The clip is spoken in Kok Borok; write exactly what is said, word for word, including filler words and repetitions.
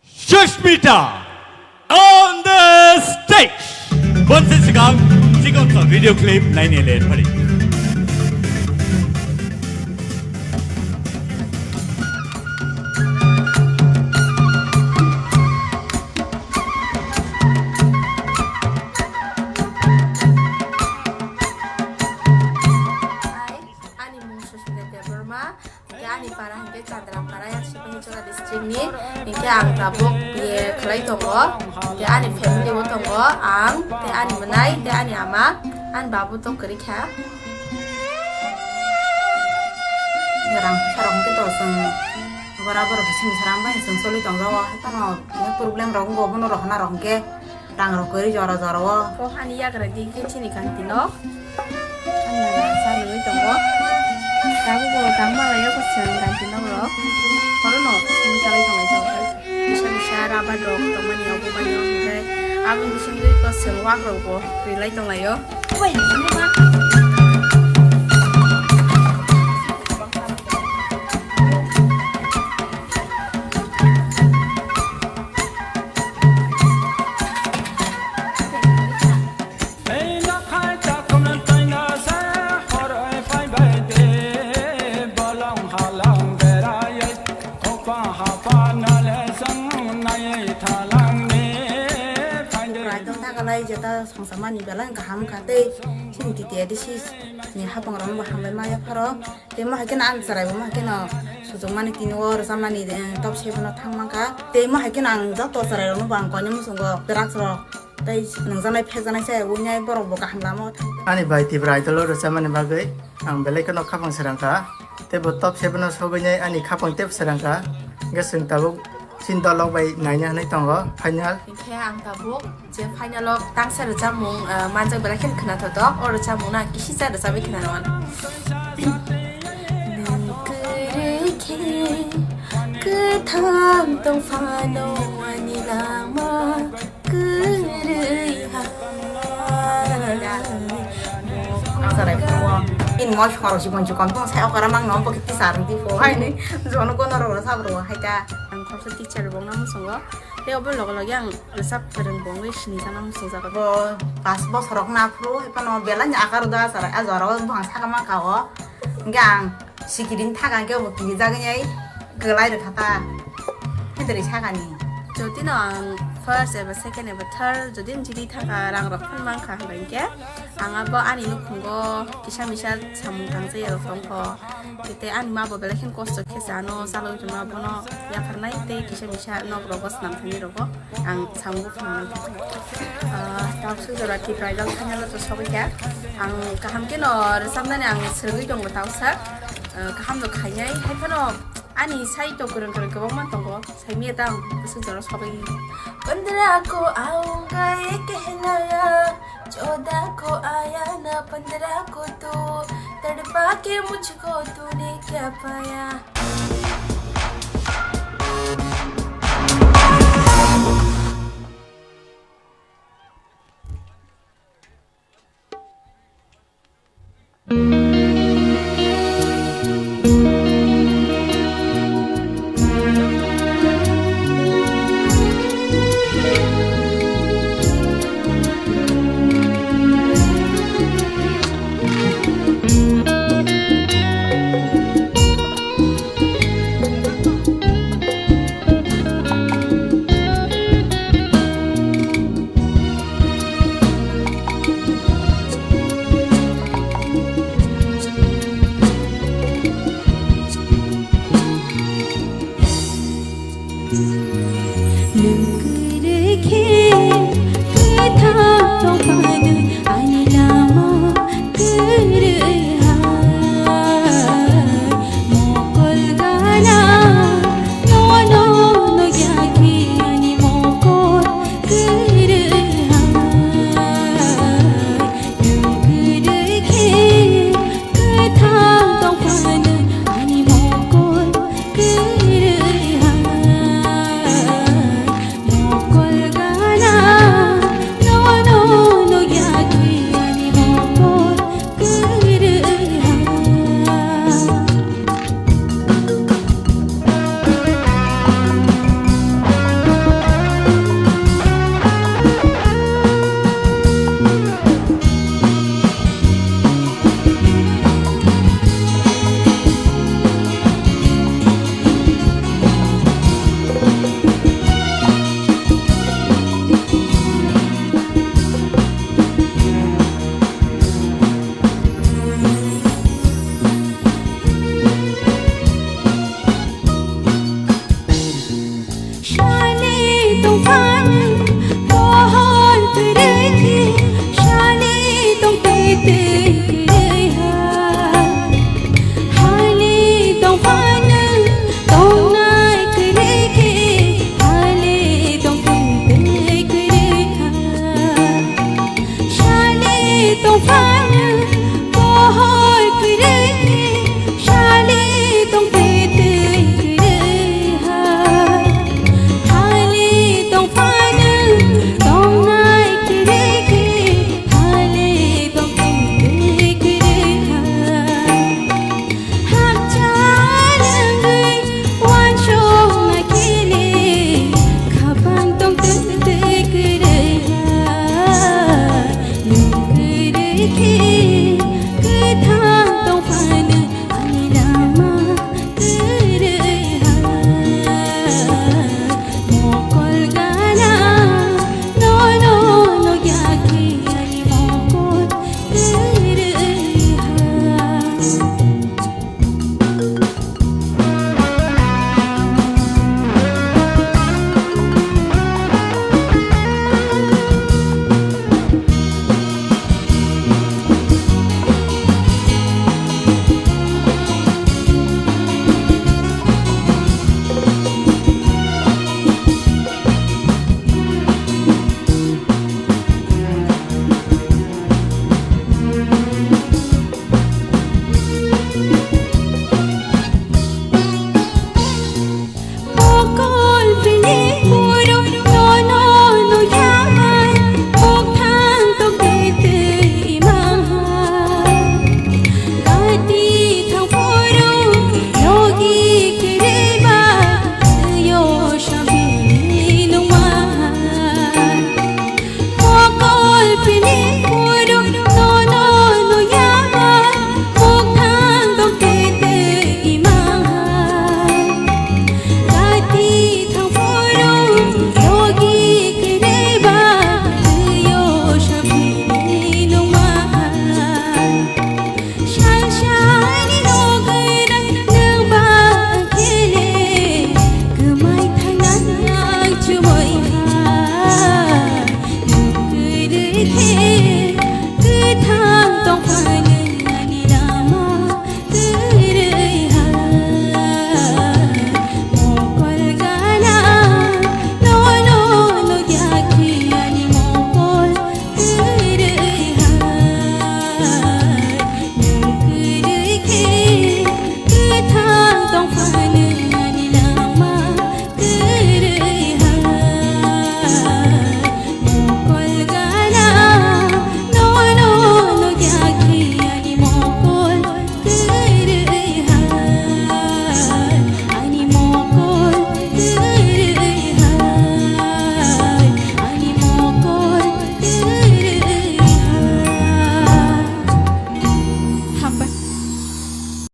Sushmita on the stage. Bonsi sikang sikang sa video clip naini le pari. Ani mung Susmita Debbarma, hingke ani para hingke Chandra para, yang Sipahichora district ni, hingke ang tabuk B A khlai tongo, hingke ani family bo tongo, ang, tei ani mwnai, tei ani ama, ani babu to kwrwi kha. Rang puisa rok hingke to chwng bora borok bising bising rang bai chwng choli tong jago, hai phano problem rok wngo, bono rohorna rok hingke. Rang rok kwrwi jora jora o. O hani yagra di khe chini kanti nok. Ani naga sa nungwi tongo. Tabuk bo tangma lai o kwchwng kanti nok rok. Oro no simi chalai tonglai tongo. Misa misa rabar rok tongmani obo bai o hwnkhe aboni bisingtwi kwchwng wak rok bo rilai tonglai o. Raidon thakalai jeta songsamani belai kaham kha tei chini T T A D C ni haphangrokno bo hambai ma yapharo. Tei mo hai kheno ang chwrairokno hai kheno suchukmani tini o rwchapmani, eh, top seven o thang mankha. Tei mo hai kheno ang joto chwrairokno bo ang koinwi muchungo drugs rok tei nungjaknai phekjaknai se wngnai borok bo kaham lama o thang. Ani bai Tipra Idol o rwchapmani bagwi ang belai kheno khapang srang kha. Tei bo top seven o sogwi nai ani khapang tei srang kha. Hwnkhe chwng tabuk chini dolok bai naina hinwi tongo final. Hwnkhe ang tabuk je final o tangsa rwchapmung, ah, manjak belai kheno khwnathok tok. O rwchapmung no ang kisisa rwchapwi khwnarwkha. Nwng kwrwi khe kwthang tong phano ani lama kwrwi ha. Sarai phuo. In mo khorok si bonsi kon tong sai okara mang no pokit ti sar di pho hai ni. Jono kono ro sa bro hai ta. Ang khoroksa teacher bong na musungo. Tei obo loge loge ang rwchap kwrwng bo wngwi sini sana muchungjago. Bo pas bosorok na phuru, hai phano belai ni akar da sara, a jora o buphang saka ma ka o. Hingke ang sikiring thaka hingke bo kirijagwi nai kwlai rwkha ta. Hindri sakani. Jodi no ang first eba second eba third, jodi ang jidi thaka rang rok phano mankha hingke ang abo ani nukhungo kisa misa samung tangjaya rok tongkho. Tei ani ma bo belai kheno kosto khe se ano chalogwi tongma bono yapharnai tei kisa misa nok rogo swnam thani rogo ang samung phano. Ah, tawswk jora Tipra Idol final o to sogwi kha. Ang kaham kheno rwchapnani ang swrwngwi tongo tawsa. Ah, kaham no khainai hai phano ani sai to kwrwng kwrwng kwbangma tongo. Saimya tang, bwswk jora sogwi. Pandra ko aunga ye kehlaya, choda ko aya na pandra ko tu, tadpa ke mujhko tune kya paya.